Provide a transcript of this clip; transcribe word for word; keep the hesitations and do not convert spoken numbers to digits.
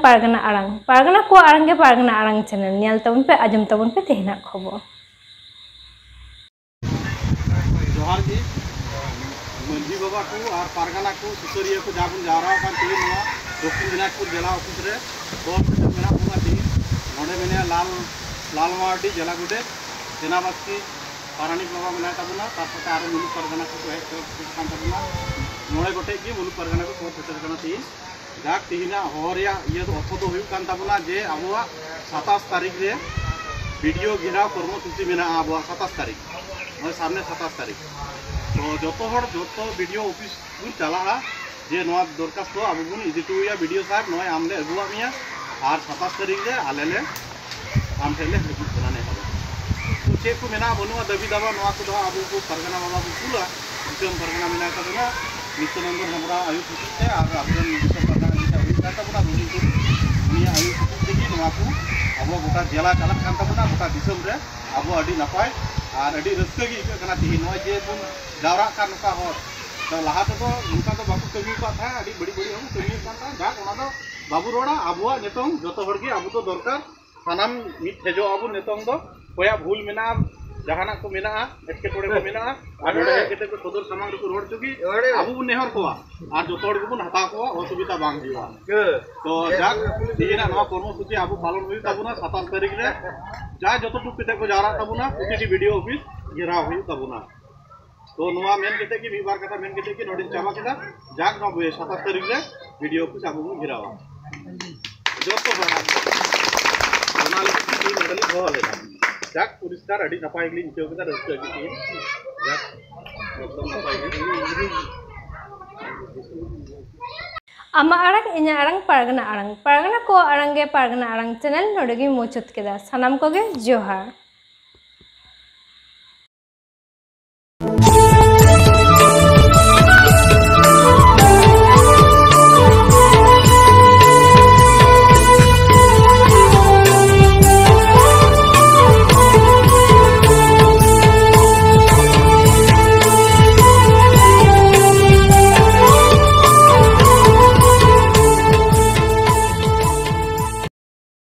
ᱯᱟᱨᱜᱟᱱᱟ ᱟᱲᱟᱝ, ᱯᱟᱨᱜᱟᱱᱟ ᱠᱚᱣᱟᱜ ᱟᱲᱟᱝ ᱜᱮ ᱯᱟᱨᱜᱟᱱᱟ ᱟᱲᱟᱝ ᱪᱮᱱᱮᱞ᱾ ᱧᱮᱞ ᱛᱟᱵᱚᱱ ᱯᱮ, ᱟᱸᱡᱚᱢ ᱛᱟᱵᱚᱱ ᱯᱮ ᱛᱮᱦᱮᱧᱟᱜ ᱠᱷᱚᱵᱚᱨ᱾ ᱡᱚᱦᱟᱨ ᱜᱮ᱾ ᱢᱟᱹᱡᱷᱤ ᱵᱟᱵᱟ ᱠᱚ ᱟᱨ ᱯᱟᱨᱜᱟᱱᱟ ᱠᱚ, ᱥᱩᱥᱟᱹᱨᱤᱭᱟᱹ ᱠᱚ ᱡᱟ ᱵᱚᱱ ᱡᱟᱣᱨᱟ ᱟᱠᱟᱱ ᱛᱮᱦᱮᱧ ᱱᱚᱣᱟ ᱫᱚᱠᱠᱷᱤᱱ ᱫᱤᱱᱟᱡᱽᱯᱩᱨ ᱡᱮᱞᱟ ᱚᱯᱷᱤᱥ ᱨᱮ ᱫᱚᱞ ᱠᱟᱛᱮ ᱢᱮᱱᱟᱜ ᱵᱚᱱᱟ ᱛᱮᱦᱮᱧ᱾ ᱱᱚᱰᱮ ᱢᱮᱱᱟᱭᱟ ᱞᱟᱞ, ᱞᱟᱞ ᱢᱟᱨᱰᱤ ᱡᱮᱞᱟ ᱜᱚᱰᱮᱛ, ᱥᱮᱱᱟ ᱵᱟᱥᱠᱮ ᱯᱟᱨᱟᱱᱤᱠ ᱵᱟᱵᱟ ᱢᱮᱱᱟᱭ ᱛᱟᱵᱚᱱᱟ, ᱛᱟᱨ ᱥᱟᱛᱮ ᱟᱨᱚ ᱢᱩᱞᱩᱠ ᱯᱟᱨᱜᱟᱱᱟ ᱠᱚ ᱦᱮᱡ ᱥᱮᱴᱮᱨ ᱠᱟᱱ ᱛᱟᱵᱚᱱᱟ᱾ ᱢᱚᱬᱮ ᱜᱚᱴᱮᱡ ᱜᱮ ᱢᱩᱞᱩᱠ ᱯᱟᱨᱜᱟᱱᱟ ᱠᱚ ᱥᱮᱴᱮᱨ ᱠᱟᱱᱟ ᱛᱮᱦᱮᱧ᱾ ᱡᱟᱠ, ᱛᱮᱦᱮᱧᱟᱜ ᱦᱚᱦᱚ ᱨᱮᱭᱟᱜ ᱤᱭᱟᱹ ᱫᱚ, ᱚᱨᱛᱷᱚ ᱫᱚ ᱦᱩᱭᱩᱜ ᱠᱟᱱ ᱛᱟᱵᱚᱱᱟ ᱡᱮ ᱟᱵᱚᱣᱟᱜ ᱥᱟᱛᱟᱥ ᱛᱟᱹᱨᱤᱠᱷ ᱨᱮ ᱵᱤ ᱰᱤ ᱳ ᱜᱷᱮᱨᱟᱣ ᱠᱚᱨᱢᱚ ᱥᱩᱪᱤ ᱢᱮᱱᱟᱜᱼᱟ, ᱟᱵᱚᱣᱟᱜ ᱥᱟᱛᱟᱥ ᱛᱟᱹᱨᱤᱠᱷ, ᱱᱚᱜᱼᱚᱭ ᱥᱟᱢᱱᱮ ᱥᱟᱛᱟᱥ ᱛᱟᱹᱨᱤᱠᱷ᱾ ᱛᱚ ᱡᱚᱛᱚ ᱦᱚᱲ, ᱡᱚᱛᱚ ᱵᱤ ᱰᱤ ᱳ ᱚᱯᱷᱤᱥ ᱵᱚᱱ ᱪᱟᱞᱟᱜᱼᱟ ᱡᱮ ᱱᱚᱣᱟ ᱫᱚᱨᱠᱷᱟᱥᱛᱚ ᱟᱵᱚ ᱵᱚᱱ ᱤᱫᱤ ᱦᱚᱴᱚ ᱟᱭᱟ ᱵᱤ ᱰᱤ ᱳ ᱥᱟᱦᱮᱵᱽ, ᱱᱚᱜᱼᱚᱭ ᱟᱢ ᱞᱮ ᱟᱹᱜᱩᱣᱟᱜ ᱢᱮᱭᱟ ᱟᱨ ᱥᱟᱛᱟᱥ ᱛᱟᱹᱨᱤᱠᱷ ᱨᱮ ᱟᱞᱮ ᱞᱮ ᱟᱢ ᱴᱷᱮᱱ ᱞᱮ ᱦᱤᱡᱩᱜ ᱠᱟᱱᱟ ᱱᱮᱦᱚᱨ᱾ ᱛᱚ ᱪᱮᱫ ᱠᱚ ᱢᱮᱱᱟᱜᱼᱟ ᱵᱟᱹᱱᱩᱜᱼᱟ ᱫᱟᱹᱵᱤ ᱫᱟᱵᱟ, ᱱᱚᱣᱟ ᱠᱚᱫᱚ ᱟᱵᱚ ᱠᱚ ᱯᱟᱨᱜᱟᱱᱟ ᱵᱟᱵᱟ ᱠᱚ ᱠᱩᱞᱟ᱾ ᱫᱤᱥᱚᱢ ᱯᱟᱨᱜᱟᱱᱟ ᱢᱮᱱᱟᱭ ᱛᱟᱵᱚᱱᱟ ᱱᱤᱛᱭᱟᱱᱚᱱᱫᱚᱱ ᱦᱮᱢᱵᱨᱚᱢ ᱟᱹᱭᱩᱨ ᱦᱚᱛᱮᱡ ᱛᱮ, ᱟᱨ ᱟᱵᱚᱨᱮᱱ ᱫᱤᱥᱚᱢ ᱯᱟᱨᱜᱟᱱᱟ ᱡᱮᱴᱟ ᱦᱩᱭᱩᱜ ᱠᱟᱱ ᱛᱟᱵᱚᱱᱟ ᱨᱚᱵᱤᱱᱫᱨᱚ, ᱩᱱᱤᱭᱟᱜ ᱟᱹᱭᱩᱨ ᱦᱚᱛᱮᱡ ᱛᱮᱜᱮ ᱱᱚᱣᱟ ᱠᱚ ᱟᱵᱚ ᱜᱚᱴᱟ ᱡᱮᱞᱟ ᱪᱟᱞᱟᱜ ᱠᱟᱱ ᱛᱟᱵᱚᱱᱟ, ᱜᱚᱴᱟ ᱫᱤᱥᱚᱢ ᱨᱮ ᱟᱵᱚ ᱟᱹᱰᱤ ᱱᱟᱯᱟᱭ ᱟᱨ ᱟᱹᱰᱤ ᱨᱟᱹᱥᱠᱟᱹ ᱜᱮ ᱟᱹᱭᱠᱟᱹᱜ ᱠᱟᱱᱟ ᱛᱮᱦᱮᱧ ᱱᱚᱜᱼᱚᱭ ᱡᱮ ᱵᱚᱱ ᱡᱟᱣᱨᱟᱜ ᱠᱟᱱ ᱱᱚᱝᱠᱟ ᱦᱚᱲ᱾ ᱛᱚ ᱞᱟᱦᱟ ᱛᱮᱫᱚ ᱱᱚᱝᱠᱟ ᱫᱚ ᱵᱟᱠᱚ ᱠᱟᱹᱢᱤ ᱟᱠᱟᱫ ᱛᱟᱦᱮᱸᱫ, ᱟᱹᱰᱤ ᱵᱟᱹᱲᱤᱡ ᱵᱟᱹᱲᱤᱡ ᱦᱚᱸᱠᱚ ᱠᱟᱹᱢᱤᱭᱮᱫ ᱠᱟᱱ ᱛᱟᱦᱮᱸᱫ᱾ ᱡᱟᱠ, ᱚᱱᱟ ᱫᱚ ᱵᱟᱵᱚ ᱨᱚᱲᱟ, ᱟᱵᱚᱣᱟᱜ ᱱᱤᱛᱚᱝ ᱡᱚᱛᱚ ᱦᱚᱲ ᱜᱮ ᱟᱵᱚ ᱫᱚ ᱫᱚᱨᱠᱟᱨ, ᱥᱟᱱᱟᱢ ᱢᱤᱫ ᱴᱷᱮᱡᱚᱜ ᱟᱵᱚᱱ ᱱᱤᱛᱚᱝ ᱫᱚ᱾ ᱚᱠᱚᱭᱟᱜ ᱵᱷᱩᱞ ᱢᱮᱱᱟᱜᱼᱟ, ᱡᱟᱦᱟᱱᱟᱜ ᱠᱚ ᱢᱮᱱᱟᱜᱼᱟ, ᱮᱴᱠᱮᱴᱚᱬᱮ ᱠᱚ ᱢᱮᱱᱟᱜᱼᱟ, ᱟᱨ ᱱᱚᱰᱮ ᱦᱮᱡ ᱠᱟᱛᱮ ᱠᱚ ᱥᱚᱫᱚᱨ ᱥᱟᱢᱟᱝ ᱨᱮᱠᱚ ᱨᱚᱲ ᱦᱚᱪᱚ ᱜᱮ, ᱟᱵᱚ ᱵᱚᱱ ᱱᱮᱦᱚᱨ ᱠᱚᱣᱟ ᱟᱨ ᱡᱚᱛᱚ ᱦᱚᱲ ᱜᱮᱵᱚᱱ ᱦᱟᱛᱟᱣ ᱠᱚᱣᱟ, ᱚᱥᱩᱵᱤᱫᱷᱟ ᱵᱟᱝ ᱦᱩᱭᱩᱜᱼᱟ᱾ ᱛᱚ ᱡᱟᱠ, ᱛᱮᱦᱮᱧᱟᱜ ᱱᱚᱣᱟ ᱠᱚᱨᱢᱚ ᱥᱩᱪᱤ ᱟᱵᱚ ᱯᱟᱞᱚᱱ ᱦᱩᱭᱩᱜ ᱛᱟᱵᱚᱱᱟ ᱥᱟᱛᱟᱥ ᱛᱟᱹᱨᱤᱠᱷ ᱨᱮ, ᱡᱟ ᱡᱚᱛᱚ ᱴᱩᱠ ᱠᱟᱛᱮ ᱠᱚ ᱡᱟᱣᱨᱟᱜ ᱛᱟᱵᱚᱱᱟ, ᱯᱨᱚᱛᱤᱴᱤ ᱵᱤ ᱰᱤ ᱳ ᱚᱯᱷᱤᱥ ᱜᱷᱮᱨᱟᱣ ᱦᱩᱭᱩᱜ ᱛᱟᱵᱚᱱᱟ᱾ ᱛᱚ ᱱᱚᱣᱟ ᱢᱮᱱ ᱠᱟᱛᱮ ᱜᱮ, ᱢᱤᱫ ᱵᱟᱨ ᱠᱟᱛᱷᱟ ᱢᱮᱱ ᱠᱟᱛᱮ ᱜᱮ ᱱᱚᱰᱮᱧ ᱪᱟᱵᱟ ᱠᱮᱫᱟ᱾ ᱡᱟᱠ, ᱱᱚᱣᱟ ᱥᱟᱛᱟᱥ ᱛᱟᱹᱨᱤᱠᱷ ᱨᱮ ᱵᱤ ᱰᱤ ᱳ ᱚᱯᱷᱤᱥ ᱟᱵᱚ ᱵᱚᱱ ᱜᱷᱮᱨᱟᱣᱟ᱾ ᱡᱚᱛᱚ ᱦᱚᱲ ᱚᱱᱟ ᱞᱟᱹᱜᱤᱫ ᱛᱮ ᱛᱮᱦᱮᱧ ᱱᱚᱰᱮ ᱞᱤᱧ ᱦᱚᱦᱚ ᱞᱮᱫᱟ᱾ ᱡᱟᱠ, ᱯᱚᱨᱤᱥᱠᱟᱨ ᱟᱹᱰᱤ ᱱᱟᱯᱟᱭ ᱜᱮᱞᱤᱧ ᱟᱹᱭᱠᱟᱹᱣ ᱠᱮᱫᱟ, ᱨᱟᱹᱥᱠᱟᱹ ᱟᱹᱰᱤ ᱛᱮᱜᱮ᱾ ᱡᱟᱠ, ᱮᱠᱫᱚᱢ ᱱᱟᱯᱟᱭ ᱜᱮ᱾ ᱟᱢᱟᱜ ᱟᱲᱟᱝ, ᱤᱧᱟᱹᱜ ᱟᱲᱟᱝ, ᱯᱟᱨᱜᱟᱱᱟ ᱟᱲᱟᱝ᱾ ᱯᱟᱨᱜᱟᱱᱟ ᱠᱚᱣᱟᱜ ᱟᱲᱟᱝ ᱜᱮ ᱯᱟᱨᱜᱟᱱᱟ ᱟᱲᱟᱝ ᱪᱮᱱᱮᱞ ᱱᱚᱰᱮ ᱜᱮᱧ ᱢᱩᱪᱟᱹᱫ ᱠᱮᱫᱟ᱾ ᱥᱟᱱᱟᱢ ᱠᱚᱜᱮ ᱡᱚᱦᱟᱨ᱾